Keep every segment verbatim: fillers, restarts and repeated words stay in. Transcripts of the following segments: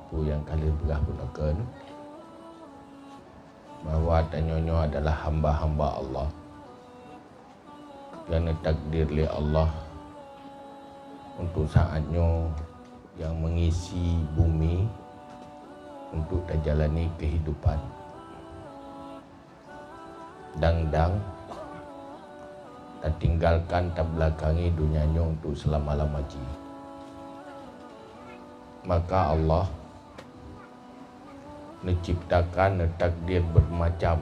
Peue nyang ka lheueh peugah bunoe kheun, bahwa tanyoe nyoe adalah hamba-hamba Allah nyang neutakdir lé Allah untuk saát nyoe nyang meungisi bumi untuk tajalani keuhidupan. Dang-dang tatinggalkan, tabelakangi donya nyoe untuk seulama-lama jih. Maka Allah neuciptakan, neutakdir bermacam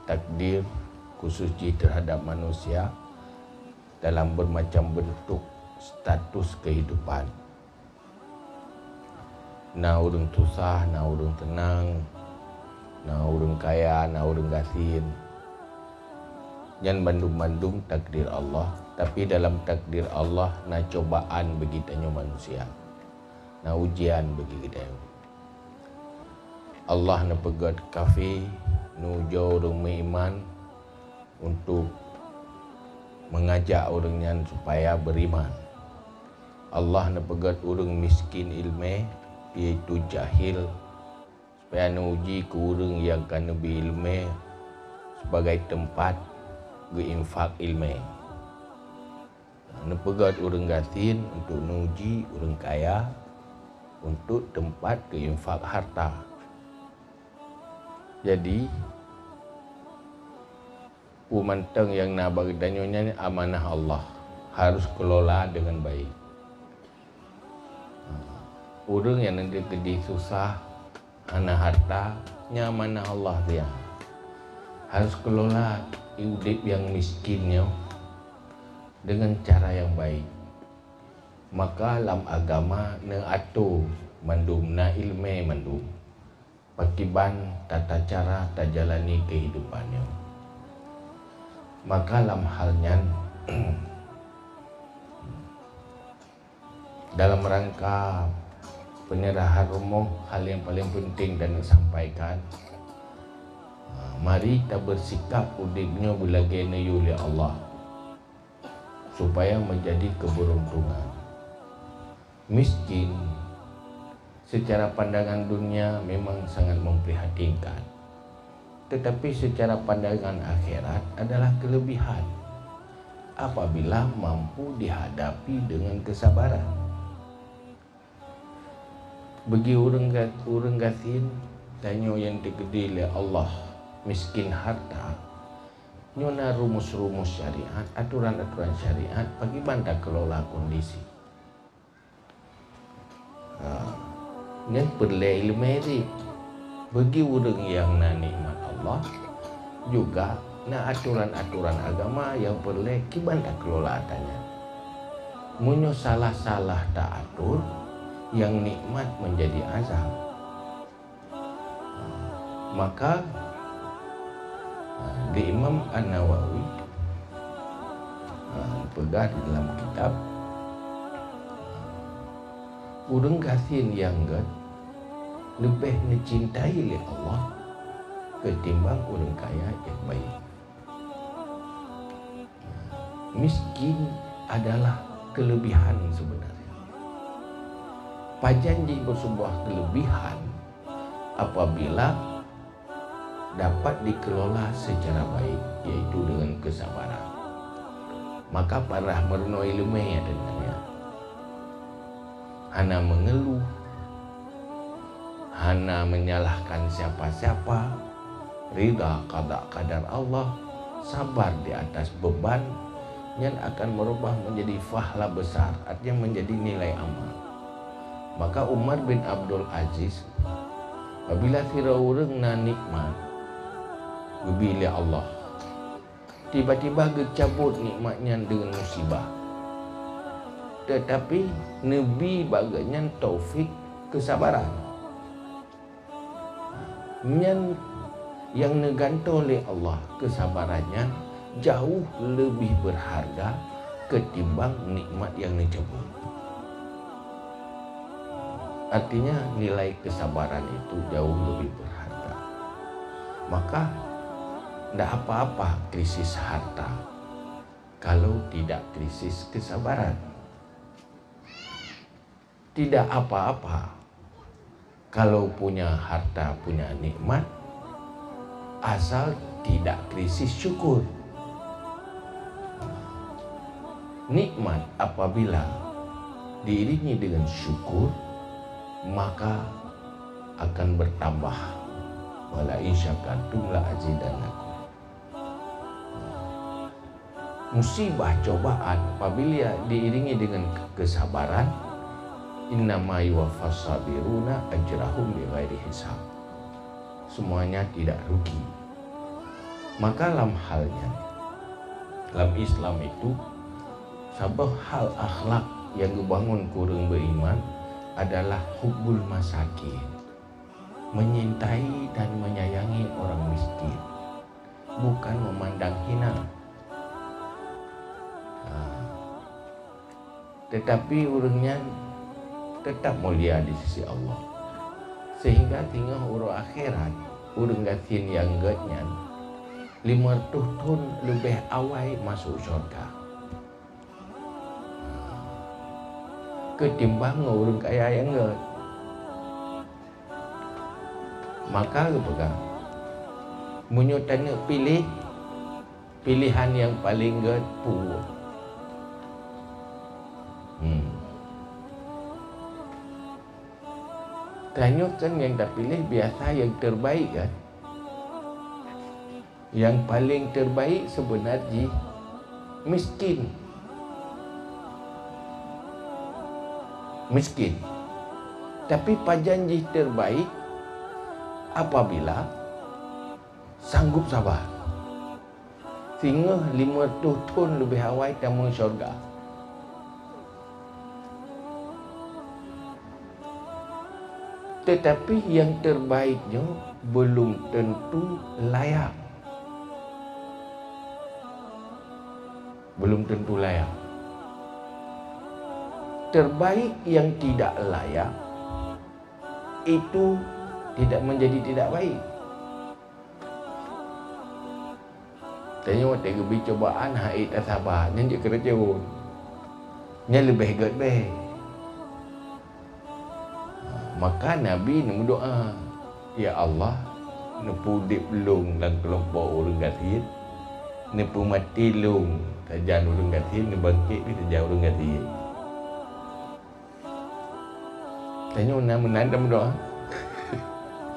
takdir khusus jih terhadap manusia dalam bermacam bentuk status kehidupan. Na ureuëng susah, na ureuëng seunang, na ureuëng kaya, na ureuëng gasien. Nyan bandum-bandum takdir Allah, tapi dalam takdir Allah na cobaan bagi tanyoe manusia, na ujian bagi geutanyoe. Allah neupeugét kafé, neuujoe ureuëng meuiman, untuk mengajak ureuëng nyan supaya beriman. Allah neupeugét ureuëng miskin iéleumé, yaitu jahil, supaya neuuji keu ureuëng nyang ka neubi iéleumé sebagai teumpat geuinfak iéleumé. Neupeugét ureuëng gasien untuk neuuji ureuëng kaya untuk teumpat geuinfak harta. Jadi, peue mantong nyang na bak geutanyoe nyan amanah Allah, harus kelola dengan baik. Ureuëng nyang neukeudi susah, hana harta, nyan amanah Allah dia. Harus kelola udeb nyang miskin nyoe dengan cara nyang baik. Maka lam agama neuatur mandum, na iéleumé mandum. Pakiban tata cara tajalani keuhidupan nyoe. Maka lam hal nyan, dalam rangka penyerahan rumoh, hal nyang paleng peunteng dan sampaikan, mari tabeusikap udeb nyoe beulagée neuyue lé Allah, supaya menjadi keberuntungan. Miskin secara pandangan dunia memang sangat memprihatinkan, tetapi secara pandangan akhirat adalah kelebihan apabila mampu dihadapi dengan kesabaran. Bagi ureuëng ga-, ureuëng gasien, tanyoe nyang teukeudi lé Allah miskin harta, nyoe na rumus-rumus syariat, aturan-aturan syariat pakiban takelola kondisi. Ha, nyan peureulée iéleumé jih. Bagi ureuëng nyang na nikmat Allah, juga na aturan-aturan agama nyang peureulée kiban takelola atra nyan. Meunyoe salah-salah taatur, nyang nikmat menjadi azab. Maka, di Imam An-Nawawi, ha, peugah di dalam kitab, ureuëng gasien nyang gét leubeh neucintai lé Allah ketimbang ureuëng kaya nyang baik. Miskin adalah kelebihan sebenarnya. Pajan jih beuseubuah kelebihan apabila dapat dikelola secara baik, yaitu dengan kesabaran. Maka parah meurunoe iéleumé ya dengan ya. Hana mengeluh, hana menyalahkan siapa-siapa, ridha qada qadar Allah, sabar di atas beban, nyan akan merubah menjadi fahla besar, artinya menjadi nilai amal. Maka Umar bin Abdul Aziz, apabila sidroe ureuëng na nikmat geubi lé Allah, tiba-tiba geucabot nikmat nyan deungon musibah. Teutapi neubi bak geuhnyan taufik keusabaran. Nyan nyang neugantoe lé Allah keusabaran nyan jauh leubeh beurharga keutimbang nikmat nyang neucabot. Artinya, nilai kesabaran itu jauh lebih berharga. Maka, ndak apa-apa krisis harta kalau tidak krisis kesabaran. Tidak apa-apa Kalau punya harta, punya nikmat, asal tidak krisis syukur. Nikmat apabila diiringi dengan syukur, maka akan bertambah. "Wala in syakartum la azidannakum." Musibah, cobaan, apabila diiringi dengan ke-, kesabaran, "Innama yuwaffas sabiruna ajrahum bighairi hisab." Semuanya tidak rugi. Maka lam hal nyan, lam Islam itu, saboh hal akhlak nyang geubangon keu ureuëng beriman adalah hubbul masakin, menyintai dan menyayangi orang miskin, bukan memandang hina. Ha. Tetapi ureuëng nyan tetap mulia di sisi Allah. Sehingga singoh uroe akhirat, ureuëng gasien nyang gét nyan lima reutôh thon leubeh awai masôk syurga keutimbang ngon ureuëng kaya nyang gét. Maka geupeugah, meunyoe taneuk piléh, piléhan nyang paleng gét peue? Hmm. Tanyoe kan nyang tapiléh biasa nyang terbaik kan? Nyang paleng terbaik sebenar jih miskin. Miskin. Tapi pajan jih terbaik apabila sanggup sabar. Singoh lima reutôh thon leubeh awai tamong syurga. Tetapi nyang terbaik nyoe belum tentu layak. Belum tentu layak. Terbaik yang tidak layak itu tidak menjadi tidak baik. Tanyoe watée geubri cobaan han ék tasaba, nyan jeuet keu rayeuk. Nyan leubeh gét beh. Maka Nabi neumeudoá, "Ya Allah, neupeuudeb lôn lam keulompok ureuëng gasien, neupeumaté lôn sajan ureuëng gasien, neubangkét pih sajan ureuëng gasien." Tanyoe na meunan tameudoá?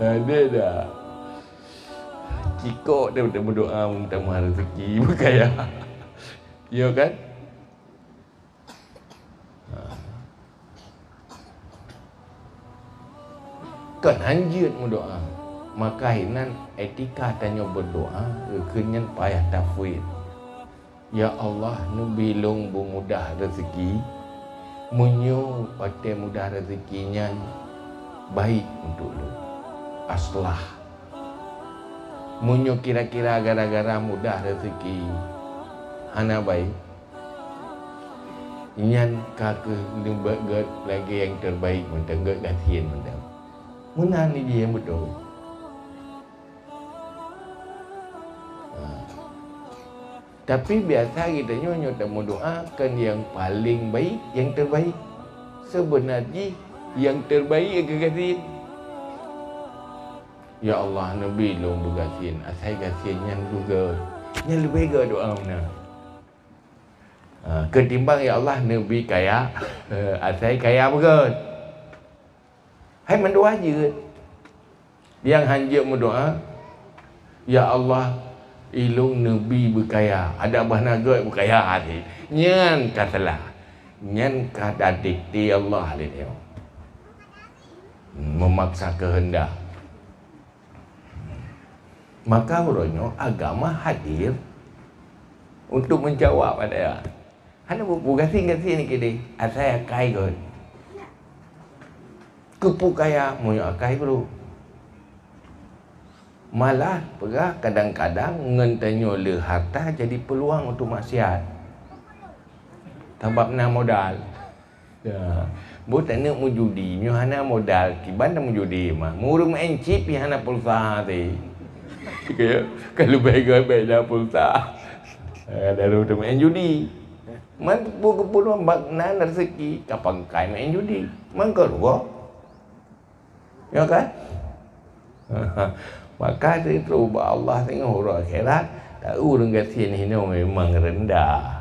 Ada dah. Cikok daripada meudoá meutamah rezeki beukaya. Ya kan? Ha. Kon hanjeuet meudoá. Maka hinan etika tanyoe berdoa, keu nyan payah tafwid. Ya Allah, neubi lôn beumudah rezeki, meunyoe watée mudah rezeki nyan baik untuk lôn. Aslah. Meunyoe kira-kira gara-gara mudah rezeki hana baik, nyan ka kheueh neubeugét lagée nyang terbaik mantong, gét gasien mantong. Meunan jih nyang beutôi. Ha. Tapi biasa geutanyoe nyoe tameudoá kon nyang paleng baik, nyang terbaik. Sebenar jih nyang terbaik keu gasien. Ya Allah, neubi lôn beugasien, asai gasien nyan beugét. Nyan leubeh gét doá meunan. Ha, keutimbang, ya Allah, neubi kaya, asai kaya beugét. Hai mandua jeuet. Nyang hanjeuet meudoá, "Ya Allah, ilôn neubi beukaya, adak bah na gét beukaya hati." Nyan ka salah. Nyan ka tadikte Allah lé nyoe. Memaksa kehendak. Maka uroe nyoe agama hadir untuk menjawab ada. Hana bu-, bu gasien-gasien ni kideh, asai akai gét. Keupeue kaya meunyoe akai brôk. Malah peugah kadang-kadang ngon tanyoe le harta jadi peuluang untuk maksiat. Sabab na modal. Ya. Buet aneuk meujudi, meunyoe hana modal, kiban na meujudi mah. Meureueng maén cip pih hana pulsa teuh. Ka leubeh gét bèk na pulsa. Lalu teumaén judi. Man peue geupeurunoe bak nan rezeki, ka pangkai maén judi. Man ka rugoe. Ya kan? Maka sitroh bak Allah teungoh uroe akhirat, tahu ureuëng gasien hinoe memang rendah.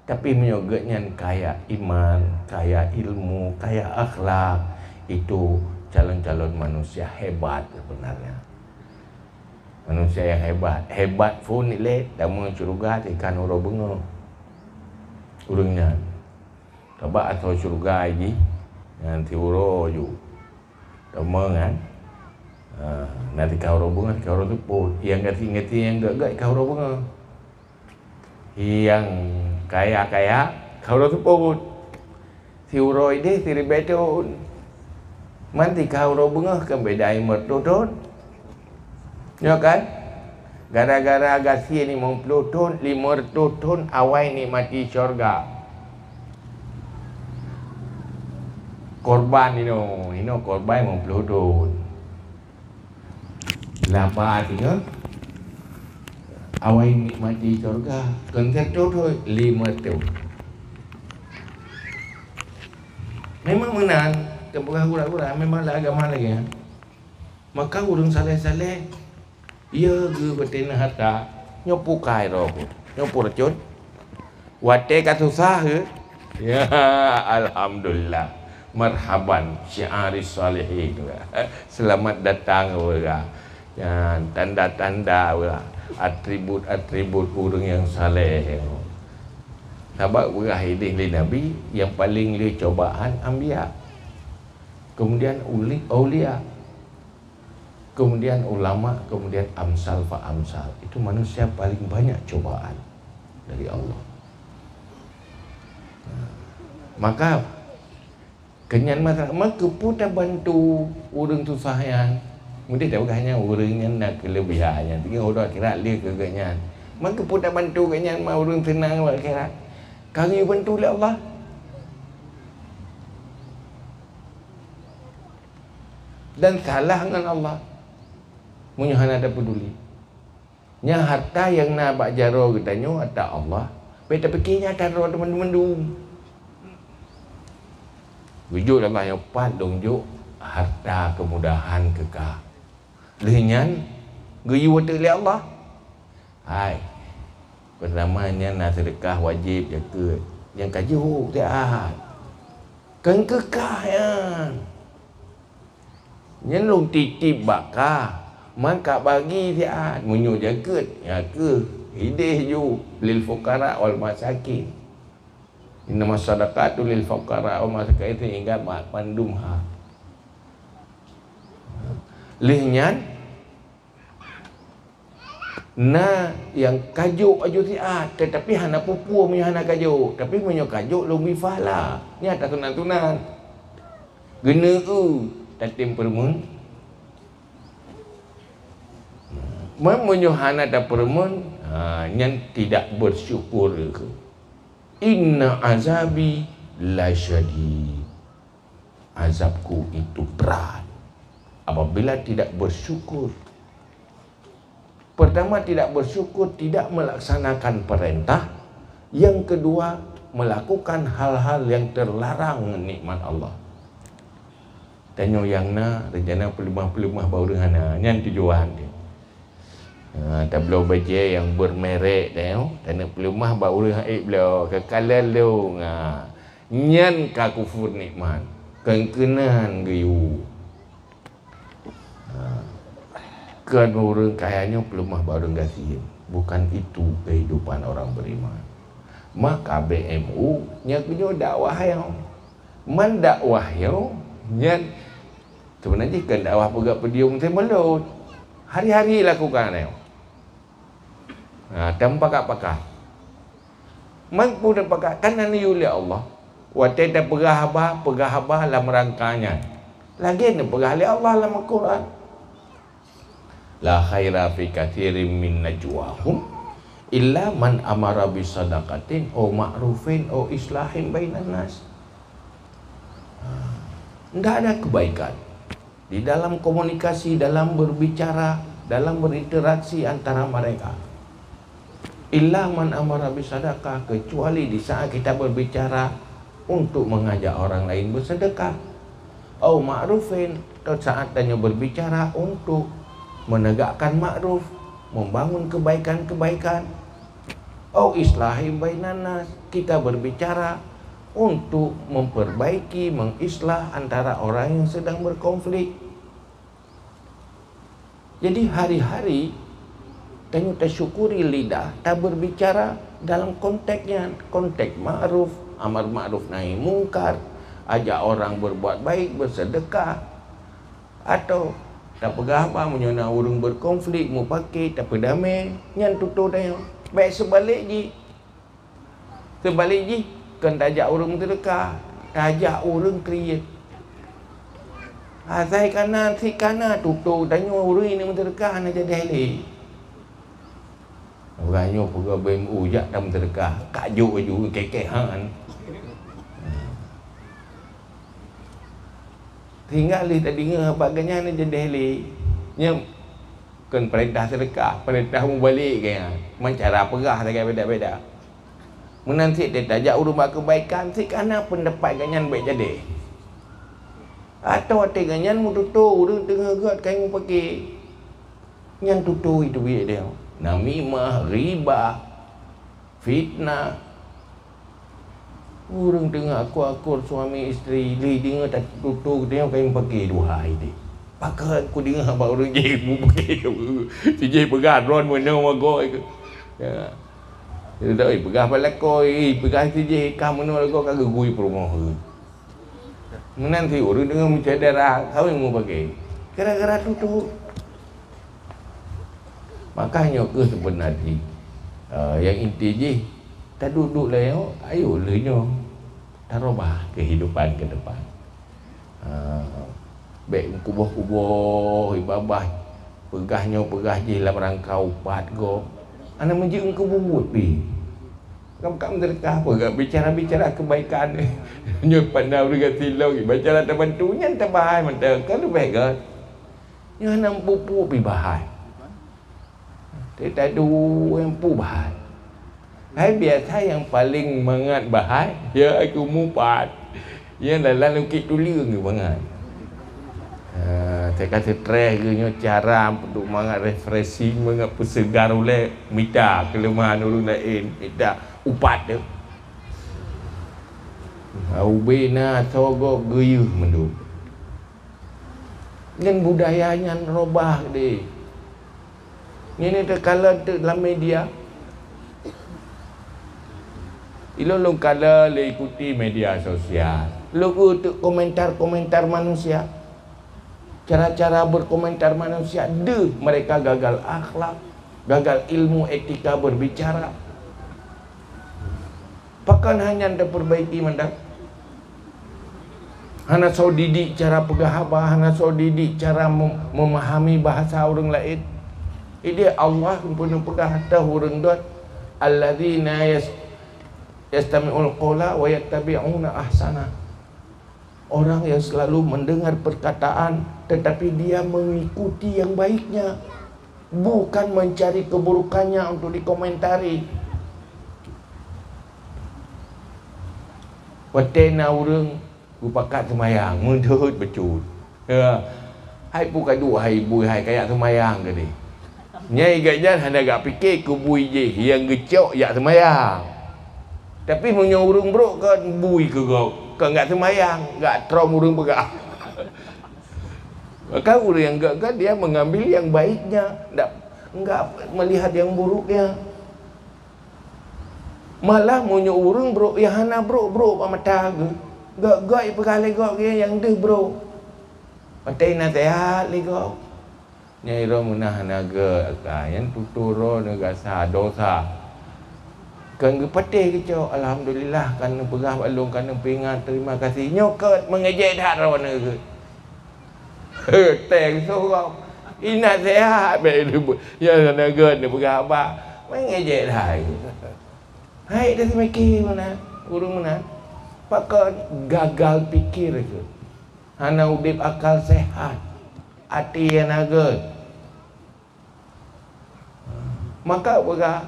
Tapi meunyoe geuhnyan kaya iman, kaya ilmu, kaya akhlak, itu calon-calon manusia hebat sebenarnya. Manusia yang hebat. Hebat phon ilée, dalam syurga ikan uroe beungoh. Ureuëng nyan. Sabab atau syurga jih, nyan siuroe ju. Teuma kan? Ha, na tikah uroe beungoh, tikah uroe seupôt. Nyang gati-gati nyang gét-gét kah uroe beungoh. Nyang kaya-kaya kah uroe seupôt. Siuroe ideh siribée thon. Man tikah uroe beungoh kan beda limong reutôh thon. Nyoe kan? Gara-gara gasien limong ploh thon, limong reutôh thon awai nikmati syurga. Korban inoe, inoe korban limong ploh thon. Laba tiga, awai nikmati syurga. Kon sireutoh thon, limong reutôh. Memang meunan, teupeugah gura-gura, memang lam agama lagée nyan. Maka ureuëng saleh-saleh, ya geuh batée na hareuta, nyoe pukai roh, nyoe pue racon. Watée ka susah geuh, ya, alhamdulillah. Marhaban, syiari salihin. Selamat datang, wara. Ya, tanda-tanda, wara. Atribut-atribut ureuëng nyang saleh. Sabab wara ideh lé Nabi, nyang paleng le cobaan anbiya. Kemudian uli-, aulia. Kemudian ulama, kemudian amsal fa amsal. Itu manusia paling banyak cobaan dari Allah. Nah, maka keunyan masyarakat, maka peue tabantu ureuëng susah nyan? Mudeh tapeugah nyan ureuëng nyan na keulebihan nyan. Tinggai uroe akhirat le keu geuhnyan. Maka peue tabantu geuhnyan ma ureuëng seunang uroe akhirat? Ka geubantu lé Allah. Dan salah ngon Allah. Meunyoe hana tapeuduli. Nyan harta nyang na bak jaroe geutanyoe ata Allah. Bék tapike nyan ata droe teuma mandum. Geujok lé Allah nyoe pat lôn jok harta keumudahan keu kah. Lheueh nyan geuyue teuk lé Allah. Hai, peurtama nyan na seudeukah wajéb, jakeuet. Nyang ka jihôk siat. Kon keu kah nyan. Nyan lôn titip bak kah, man ka bagi siat. Meunyoe jakeuet, nyan keuh ideh ju lil fuqara wal masakin. Innamas shadaqatu lil fuqara wal masakin, ingat bak mandum ha. Lheueh nyan, na nyang ka jok aju siat, tetapi hana peue-peue meunyoe hana ka jok. Tapi meunyoe ka jok, lôn bri pahala. Nyan ata sunat-sunat. Geuneu-eu tatem peureumeun. Man meunyoe hana tapeureumeun, ha, nyan tidak bersyukur. Inna azabi lasyadid. Azabku itu berat apabila tidak bersyukur. Pertama, tidak bersyukur, tidak melaksanakan perintah. Yang kedua, melakukan hal-hal yang terlarang nikmat Allah. Tanyoe nyang na, rencana peuleumah-peuleumah bak ureuëng hana. Nyan tujuan jih. Ha, tabloe bajée nyang bermerek tanyoe, taneuk peuleumah bak ureuëng han ék bloe, keukalon lôn. Ha, nyan ka kufur nikmat. Kon keunan geuyue. Ha, kon ureuëng kaya nyoe peuleumah bak ureuëng gasien. Bukan itu kehidupan orang beriman. Maka B M U nyan keuh nyoe dakwah nyoe. Man dakwah nyoe nyan seubeuna jih kon dakwah peugah podium teuh meulôn. Hari-hari lakukan nyoe. Ha, tamupakat-pakat. Man peue tapakat, kan na neuyue lé Allah. Watée tapeugah haba, peugah haba lam rangka nyan. Lagée neupeugah lé Allah lam Al-Quran. La khaira fi katsirin min najwahum illa man amara bisadaqatin au ma'rufin au islahin bainan nas. Ha, ndak ada kebaikan di dalam komunikasi, dalam berbicara, dalam berinteraksi antara mereka. Illa man amara bisadaqah, kecuali di saat kita berbicara untuk mengajak orang lain bersedekah. Au ma'rufin, di saat tanyoe berbicara untuk menegakkan ma'ruf, membangun kebaikan-kebaikan. Au islahi bainan nas, kita berbicara untuk memperbaiki, mengislah antara orang yang sedang berkonflik. Jadi hari-hari tanyoe tasyukuri lidah, taberbicara dalam konteks nyan, konteks ma'ruf, amar ma'ruf nahi mungkar, ajak orang berbuat baik, bersedekah, atau tapeugah haba meunyoe na ureuëng berkonflik, mupake, tapeudamé, nyan tutoe tanyoe. Bék seubalek jih. Seubalek jih, kon tajak ureuëng meuseudeukah, tajak ureuëng kriet. Asai kana, si kana tutoe tanyoe ureuëng nyang meuseudeukah hana jadi lé. Ureuëng nyoe peugah B M U jak tam meuseudeukah, ka jok laju keu-keu han. Sehingga lheueh tadeungoe bak gobnyan jadi lé. Nyan kon peurintah seudeukah, peurintah mubalek gobnyan. Man cara peugah sagai beda-beda. Meunan cit tajak ureuëng bak keubaikan, si kana peundapat gobnyan bék jadi. Atawa watée gobnyan meututoe ureuëng teungoh gét kayée mupake, nyan tutoe teubiet deh. Namimah, riba, fitnah. Ureuëng teungoh akur-akur suami isteri, lheueh deungoe tatutoe geutanyoe kayée mupake, duhai deh. Pakon kudeungoe haba ureuëng jih mupake. Si jih peugah droe meunoe magoe. Ya. Oi, peugah bak lakoe, ih, peugah si jih ka meunoe lagoe ka geugui peurumoh. Meunan si ureuëng deungoe meusyedara, sabe mupake. Gara-gara tutoe. Maka nyoe kheueh seubeuna jih, eh, nyang inti jih, taduek-duek lé nyoe, ayo lheueh nyoe tarubah keuhidupan keudepan. Ah, bék meukuboh-kuboh, ibabah, peugah nyoe peugah jih lam rangka upat gob. Hana meujeuet keu bubuet pih. Ka meukat meuseudeukah, peugah bicara-bicara keubaikan. Nyoe pandang ureuëng geutilong, bicara tabantu, nyan tabahai mantong, ka leubeh gét. Nyoe hana meupeue-peue pih bahai. Teuh taduek nyang peue bahai. Hai biasa nyang paleng mangat bahai, ya aku mupat. Nyang dalam lukét tuleueng geuh bangai. Ha, teuka stress geuh nyoe cara untuk mangat refreshing, mangat peuseugar ulée, mita keuleumahan ureuëng laén, mita upat teuh. Ha, ubé na soe gob geuyeuh mandum. Ngon budaya nyan robah deh. Nyan teukalon teuk lam media. Ilôn lôn kalon lôn ikuti media sosial. Lôn eu teuk komentar-komentar manusia. Cara-cara berkomentar manusia deuh mereka gagal akhlak, gagal ilmu etika berbicara. Pakon hana tapeurbaiki mantong? Hana soe didik cara peugah haba, hana soe didik cara mem-, memahami bahasa ureuëng laén. Idéh Allah peuneuk peugah ateueh ureuëng dot, "Alladzina yas-, yastami'ul qaula wa yattabi'una ahsana." Orang yang selalu mendengar perkataan, tetapi dia mengikuti yang baiknya, bukan mencari keburukannya untuk dikomentari. Watée na ureuëng geupakat seumayang, meudeuheuet bacut. Ya. Hai peue ka duek hai bui hai kajak seumayang keudeh. Nyai gobnyan hana gak pike keu bui jih nyang geucok jak seumayang. Tapi meunyoe ureuëng brok kon bui keu gob, kon gak seumayang, gak trom ureuëng peugah. Maka ureuëng nyang gak-gak dia mengambil yang baiknya, ndak, enggak melihat yang buruknya. Malah meunyoe ureuëng brok nyang hana brok-brok bak mata geuh, gak-gak peugah lé gob nyang deuh brok. Watée naseuhat lé gob. Nyai droe meunah hana gét, ka nyan tutoe droe neugasa dosa. Kan geupatéh geucok, alhamdulillah, kan neupeugah bak lôn, kan neupeuingat, terima kasih. Nyoe keuh meungejek that droe neugét. Teng soe gob. Inat sehat bae neubeuet. Ya hana gét neupeugah haba. Meungejek that. Hai dah seumike meunan, ureuëng meunan. Pakon gagal pikir keuh. Hana udeb akal sehat. Até hana gét. Maka peugah,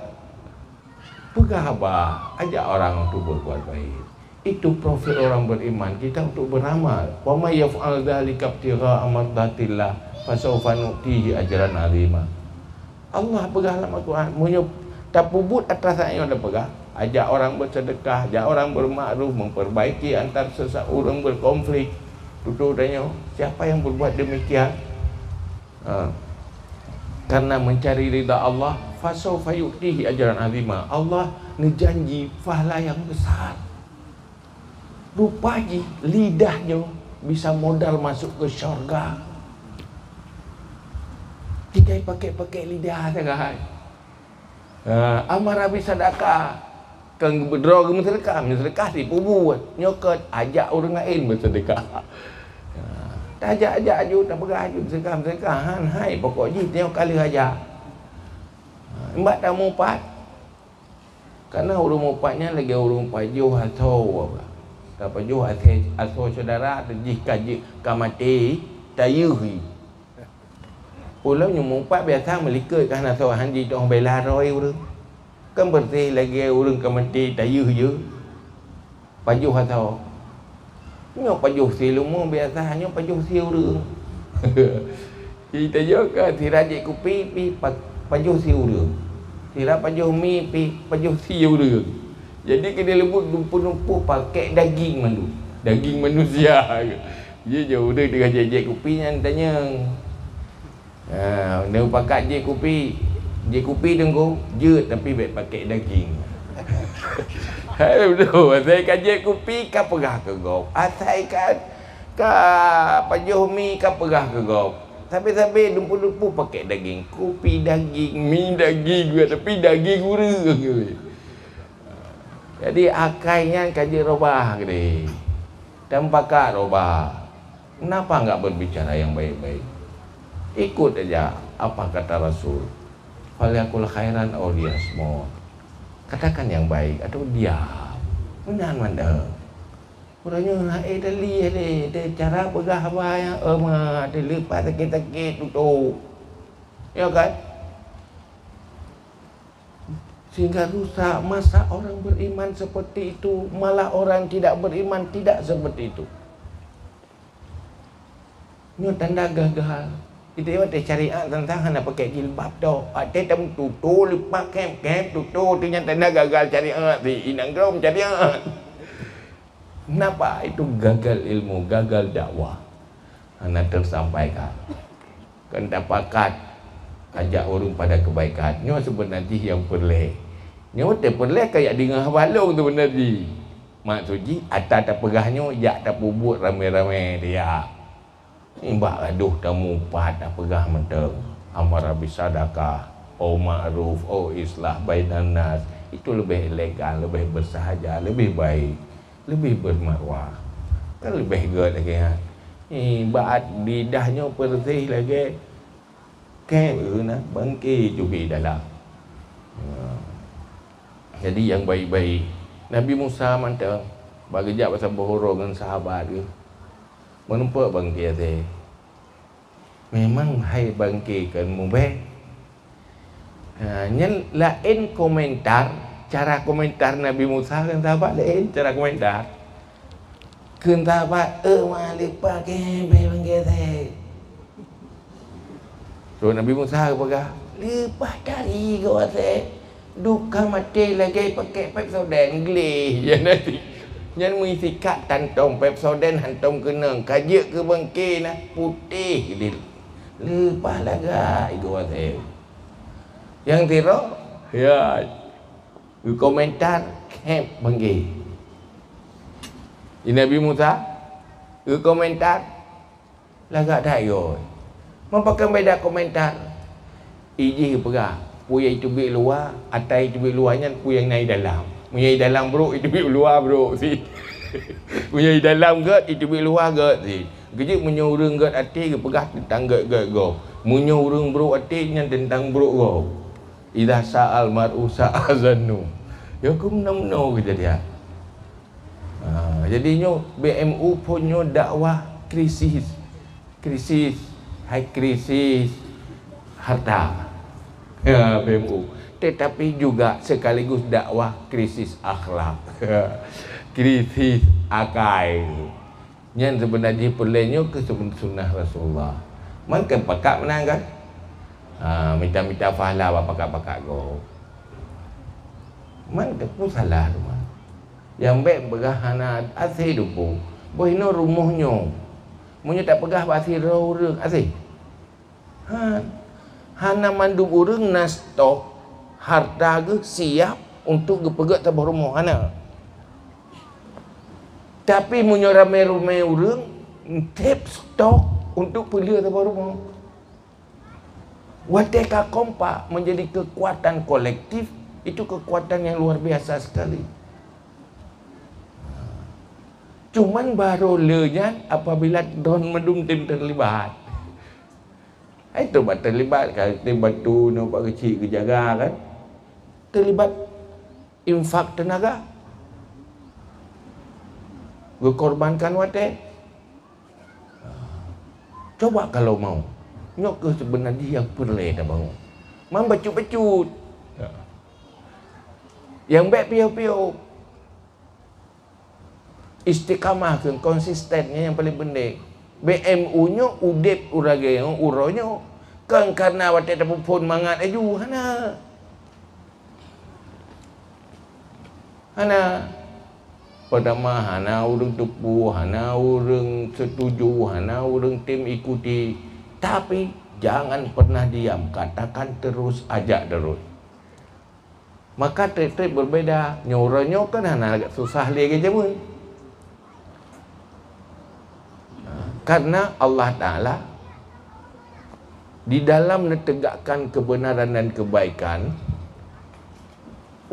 peugah haba, ajak orang untuk berbuat baik. Itu profil orang beriman, kita untuk beramal. "Wa may yaf'al dzalika ibtigha'a mardatillah, fasawfa nu'tihi ajran 'azima." Allah peugah lam Al-Quran, meunyoe tapeubuet atas ayat nyoe, peugah, ajak orang bersedekah, ajak orang bermakruf, memperbaiki antar sesa-, ureuëng berkonflik. Tutoe tanyoe, siapa yang berbuat demikian? Ha. Karena mencari ridha Allah, fasawfa yu'tihi ajran 'azima. Allah neujanji pahala yang besar. Rupa jih lidah nyoe bisa modal masuk ke syurga. Tinggai pakai-pakai lidah sagai. Ha, amar Nabi sadaka. Kan beudroe geumeuseudeukah, meuseudeukah sipeubuet. Nyoe keuh ajak ureuëng laén meuseudeukah. Ha, tajak-ajak aju, tapeugah aju, meuseudeukah, meuseudeukah. Han hai, pokok jih nyoe ka lheueh ajak. Ha, nibak tamupat. Karena ureuëng mupat nyan lagée ureuëng pajoh asoe. Tapajoh asoe, asoe syedara, jih ka jeuet ka maté, tayeuh jih. Ulôn nyang mupat biasa meulikot ka hana soe, han jitong bela roe ureuëng. Kan beureuséh lagée ureuëng ka maté tayeuh jeuet. Pajoh asoe. Nyoe pajoh sie leumo biasa, nyoe pajoh sie ureuëng. Ita jok ka sira jép kupi pih pa-, pajoh sie ureuëng. Sira pajoh mi pih pajoh sie ureuëng. Jadi keuneuk leumbut dumpeue-dumpeue pakai daging mandum. Daging manusia. Jih jok ureuëng teuka jép-jép kupi nyan tanyong. Ha, neupakat jép kupi, jép kupi teungku, jeuet tapi bék pakai daging. Hai beutôi, asai ka jép kupi ka peugah keu gob. Asai ka, ka pajoh mi ka peugah keu gob. Sabe-sabe dumpeue-dumpeue pakai daging. Kupi daging, mi daging, tapi daging ureuëng. Jadi akai nyan ka jeuet robah keudeh. Dan pakat robah. Kenapa enggak berbicara yang baik-baik? Ikut aja apa kata Rasul. "Falyakul khairan aw liyasmut." Katakan yang baik atau diam. Meunan mandum. Uroe nyoe hai tali lé, cara peugah haba nyang euma, teuleupah sakét-sakét tutoe. Ya kan? Sehingga rusak masa orang beriman seperti itu, malah orang tidak beriman tidak seperti itu. Nyoe tanda gagal. Itu watée syariat teuntang hana pakai jilbab tok. Watée tameututoe leupah kép-kép tutoe, tu nyan tanda gagal syariat. Di inang drom syariat. Kenapa? Itu gagal ilmu, gagal dakwah. Hana tersampaikan. Kan tapakat ajak ureuëng pada kebaikan. Nyoe seubeuna jih nyang peureulée. Nyoe teuh peureulée kajak deungoe haba lôn seubeuna jih. Maksud jih ata tapeugah nyoe jak tapeubuet ramé-ramé dia. Nibak gadoh tamupat tapeugah mantong, amar bisadaqah, au ma'ruf, au islah bainan nas. Itu leubeh elegan, leubeh bersahaja, leubeh baik, leubeh bermarwah. Kan leubeh gét lagée nyan. Nibak lidah nyoe peureuseh lagée kép na bangke cubi dalam. Ya. Jadi nyang baik-baik. Nabi Musa mantong bak geujak basa boh uroe ngon sahabat geuh. Meunumpok bangke asée. Memang hai bangke kon mubée. Ha, nyan laén komentar, cara komentar Nabi Musa ngon sahabat laén cara komentar. Kheun sahabat, "Eh, ma leupah keu bangke asée." So Nabi Musa geupeugah, "Leupah tari gob asée." Duka maté lagée pakai Pepsodent gleh. Nyan, nyan meusikat tantong Pepsodent hantom keunong. Ka jeuet keu bangke na putéh gleh. Leupah lagak igoe asée. Nyang sidroe, ya, geukomentar kép bangke. Di Nabi Musa geukomentar Lagak that geuh. Meupakon beda komentar. Ijih peugah, peue nyang teubiet luwa, ata nyang teubiet luwa nyan peue nyang na i dalam. Meunyoe i dalam brok, i teubiet luwa brok cit. Meunyoe i dalam gét, i teubiet luwa gét cit. Geujeuet meunyoe ureuëng gét até geupeugah teuntang gét-gét gob. Meunyoe ureuëng brok até nyan teuntang brok gob. Idza sa'al mar'u sa'a zannu. Ya, keu meunoe-meunoe keujadian. Ha, jadi nyoe B M U phon nyoe dakwah krisis. Krisis, hai krisis harta. Ya, B M U. Tetapi juga sekaligus dakwah krisis akhlak. Krisis akai. Nyan seubeuna jih peureulée nyoe keu seubeuna sunnah Rasulullah. Man kan pakat meunan kan? Ha, mita-mita pahala bak pakat-pakat gob. Man kan peue salah teuma? Nyang bék peugah hana até dupo. Boh inoe rumoh nyoe. Meunyoe tak peugah bak sidroe ureuëng até. Ha, hana mandum ureuëng na stok harta geuh siap untuk geupeugét saboh rumoh, hana. Tapi meunyoe ramé-ramé ureuëng, teb stok untuk peulheueh saboh rumoh. Watée ka kompak menjadi kekuatan kolektif, itu kekuatan yang luar biasa sekali. Cuman barô le nyan apabila droen mandum tem terlibat. Hai, teulibat, teulibat, ka tem bantu nyoe bak keuchik geujaga kan. Teulibat infak teunaga. Geukorbankan watée. Coba kalau mau. Nyoe keuh seubeuna jih nyang peureulée tabangun. Man bacut-bacut. Nyang bék piôh-piôh. Istiqamah keu konsisten nyan nyang paleng penting. B M U nyoe udeb uragée nyoe uroe nyoe. Kon karena watée tapeuphon mangat laju, hana. Hana. Pertama, hana ureuëng teupeu, hana ureuëng setuju, hana ureuëng tem ikuti. Tapi, jangan pernah diam, katakan terus, ajak terus. Maka treb-treb berbeda. Nyoe uroe nyoe kan hana lagak susah lé lagée jameun. Karena Allah Taala di dalam neutegakkan kebenaran dan kebaikan,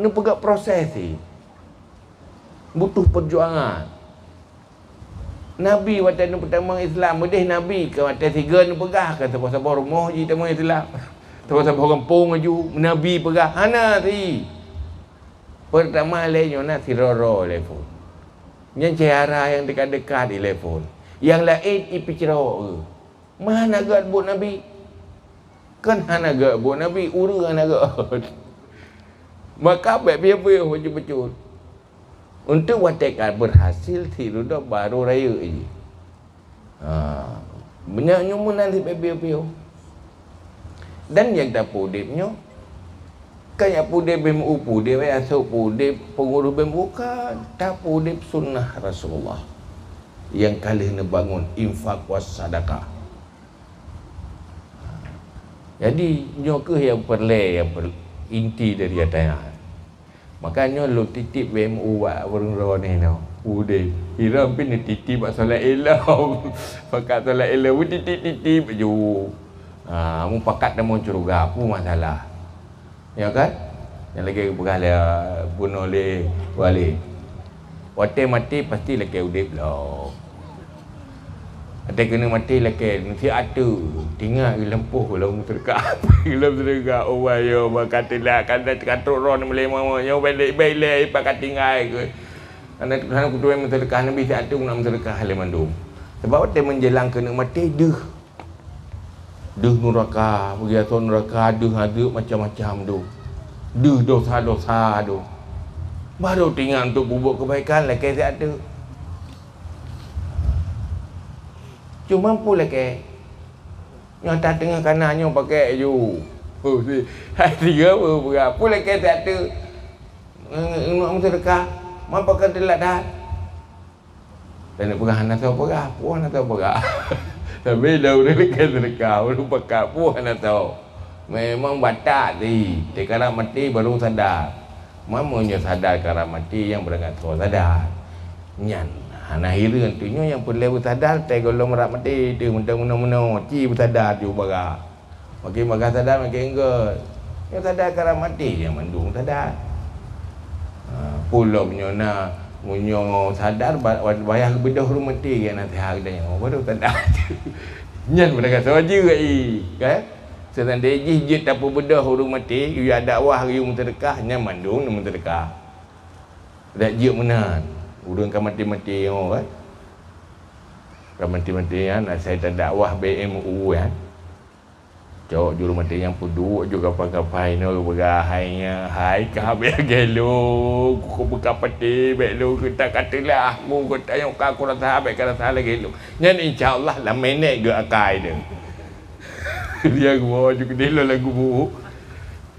neupeugah proses sih. Butuh perjuangan. Nabi watée neupeutamong Islam, meudeh Nabi ka watée sigoe neupeugah ka saboh-saboh rumoh jih tamong Islam. Saboh-saboh gampông laju Nabi peugah, hana si. Pertama lé nyoe na sidroe-droe ilée phon. Nyan syedara nyang dekat-dekat ilée phon. Nyang laén ipeucroe. Mana gét buet Nabi? Kan hana gét buet Nabi, ureuëng hana gét. Maka bék piôh-piôh bacut-bacut. Untuk watée ka berhasil, si dudoe barô rayeuk jih. Ha, meunyoe nyoe meunan si bék piôh-piôh. Dan nyang tapeuudeb nyoe, kan nyang peuudeb B M U peuudeb, eh, asoe peuudeb, peungurus B M U kan tapeuudeb sunnah Rasulullah nyang ka lheueh neubangun infak was sadakah. Jadi, nyoe keuh nyang peureulée, nyang peureulée inti dari ata nyan. Maka nyoe lôn titip B M U bak ureuëng droeneuh nyoe. Udeb. Hireuen pih neutitip bak solat ilom. Pakat solat ilom, titip-titip ju. Ha, mupakat tamong syeuruga, peue masalah? Ya kan? Nyang lagée geupeugah lé, bunoe lé, wali. Watée maté pasti lakée udeb lom. Watée keuneuk maté lakée meusiat teuk, tingat geuh lampôh lom meuseudeukah. Lom meuseudeukah, oh, ayo, baka teulat, kan ka trok droe meulée mama, nyoe bailée, bailée, pakat tinggai keu. Hana, hana kutuai meuseudeukah, neubi siat teuk nak meuseudeukah lé mandum. Sabab watée menjelang keuneuk maté, deuh. Deuh nuraka, bagi asoe nuraka, deuh azeub macam-macam deuh. Deuh dosa-dosa deuh. Barô teuingat untuk peubuet keubaikan, lakée siat teuk. Cuma peue lakée? Nyoe that teungoh kana nyoe pakai ju. Oh, si, hai tiga peue peugah. Peue lakée siat teuk? Nge-, nge-, nge-, meuseudeukah. Man pakon teulat that? Dan peugah hana soe peugah, peue hana soe peugah. Tapi dah ureuëng lakée seudeukah, ureuëng pakat, peue hana soe. Memang batat di, teukarab maté baru sadar. Meunyoe sadar karab maté, nyang beurangkat soe sadar. Nyan, hana hireuen teunyoe nyang peureulée beusadar, teuh gohlom rab maté, teuh meunoe-meunoe, ci beusadar ju barak. Makin bagah sadar, makin enggôt. Nyang sadar karab maté, nyang mandum sadar. Ha, peue lom nyoe na, meunyoe sadar, ba-, wa-, wayah geubeudôh ureuëng maté, nyang naseuhat geutanyoe, baru sadar. Nyan beurangkat soe jeuet, i, kan? Seunandai jih jeuet tapeubeudôh ureuëng maté, geuyue dakwah, geuyue meuseudeukah, nyan mandum meuseudeukah. Dak jeuet meunan, ureuëng ka maté-maté nyoe, kan? Ka maté-maté nyan, asai tadakwah B M U, kan? Cok juru maté nyang peuduek ju kapai-kapai nyoe beurahai nyan, hai ka habéh lagèe lôn, kukeubeukah paté bèk lôn keutak ka teulah, ku keutak nyang ka kurasa bèk ka rasa lagèe lôn. Nyan insya Allah lam minèt geuh akai deuh. Dia geuwoe ju keudéh lôn lam kubu.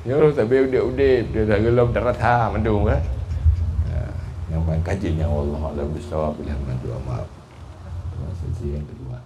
Nyoe sabe udép-udép, dia dah geulom tarasa mandum kan. Ha, nyang ban kaji nyang Allah Taala beusawab pilihan mandum amal. Terima kasih yang kedua.